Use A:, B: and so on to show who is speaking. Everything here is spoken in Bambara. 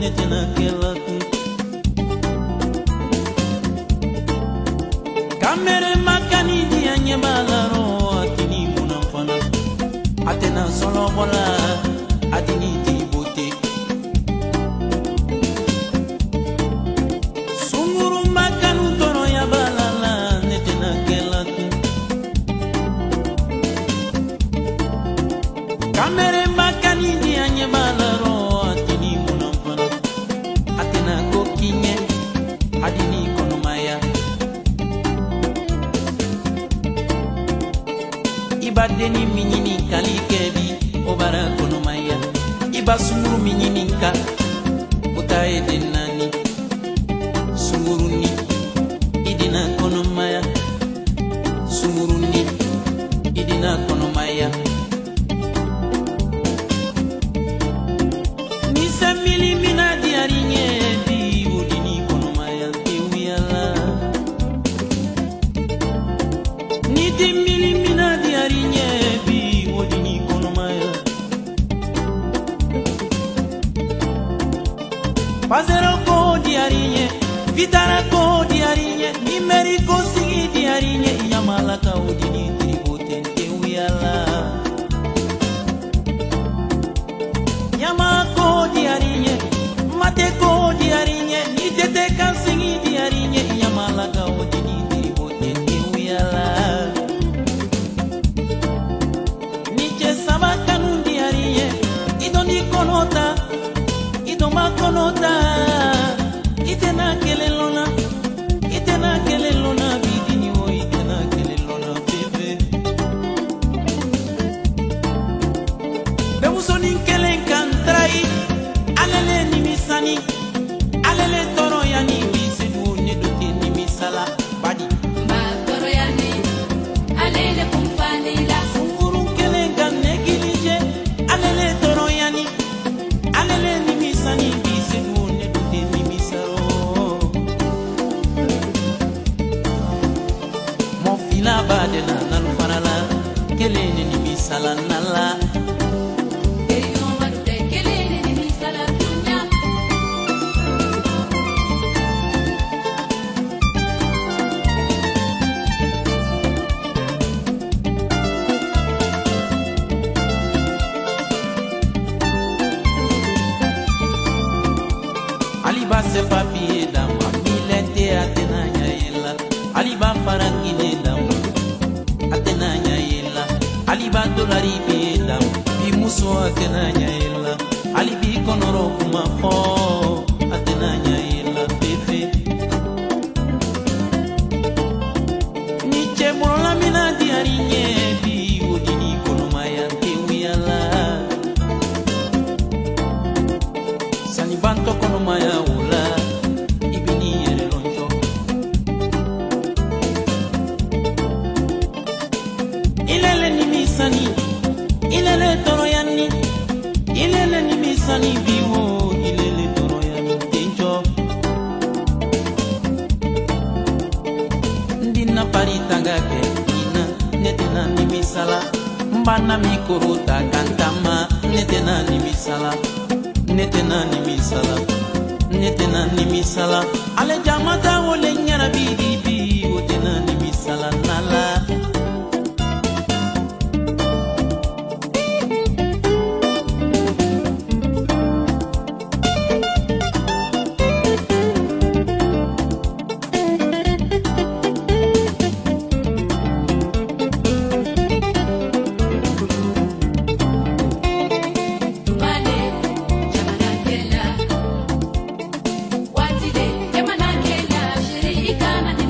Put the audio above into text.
A: ne tɛna kɛla kun. Kamere makani diya ɲɛ b'a la rɔ a tini munna fana. A tɛna sɔlɔbɔ la a dini t'i bote. Sungurunba kanu tɔɔrɔya b'a la la ne tɛna kɛla kun. Kamere makani diya ɲɛ b'a la rɔ a tini munna fana. A tɛna ko k'i ɲɛ a dini kɔnɔmaya. I b'a denni min ɲininkali kɛ bi o bara kɔnɔmaya. I b'a sunguru min ɲininka o ta ye den naani. Sunguruni i dina kɔnɔmaya. Sunguruni i dina kɔnɔmaya. Ni sɛmili mina diyar'i ɲɛ bi o dini kɔnɔmaya tewuya la. Ni dimili mina diyar'i ɲɛ bi o dini kɔnɔmaya. Pazero ko diyar'i ɲɛ, Vitara ko diyar'i ɲɛ, Nimeri ko sigi diyar'i ɲɛ, Yamalaka o dini tiribo tɛ tewuya la. Yama ko diyar'i ɲɛ, Mate ko diyar'i ɲɛ, ni tete kan sigi diyar'i ɲɛ, Yamalaka o dini tiribo tɛ tewuya la. Ni cɛ saba kanu diyar'i ɲɛ, i dɔn ni kɔnɔ ta, i dɔn ma kɔnɔ ta, i tɛna kelen lɔn na, i tɛna kelen lɔn na bi dini o i tɛna kelen lɔn na fefe. Denmusonin kelen kan tarayi, alele nimisani, alele tɔɔrɔya ni bi sedu ne do tɛ nimisala badi.
B: N b'a tɔɔrɔya ni ale le kun fani la.
A: Sungurun kelen ka négligé, alele tɔɔrɔya ni, alele nimisani bi sedu ne do tɛ nimisalo. Mɔfila ba de la nalu farala, kelen ni nimisala nala.
B: Teriɲɔgɔn tɛ kelen ni nimisala dunya.
A: Aliba sefa biye dama, milɛnte a tɛna ɲa ye la. Aliba farangine dama, a tɛna ɲa ye la. Aliba dolari biye dama, bi muso a tɛna ɲa ye la. Alibi kɔnɔrɔ kuma fɔ, a tɛna ɲa ye la fefe. Ni cɛ bololamina diyar'i ɲɛ bi o dini kɔnɔmaya tewuya la. Sanibantɔ kɔnɔmaya o la, i bɛ n'i yɛrɛ lɔn jɔ. Ilele nimisani, ilele tɔɔrɔyani, ilele nimisani bi wo, ilele tɔɔrɔyani den jɔ. N dina pari tanga kɛ ɲina, ne tɛna nimisala. N banna mikoro ta ka n taama, ne tɛna nimisala. Ne tɛna nimisala, ne tɛna nimisala. Ale jama ta wole ɲɛna bi di bi, o tɛna nimisala nala.
B: Tumale jamana kɛla, waati le jamana kɛla, seri i kana.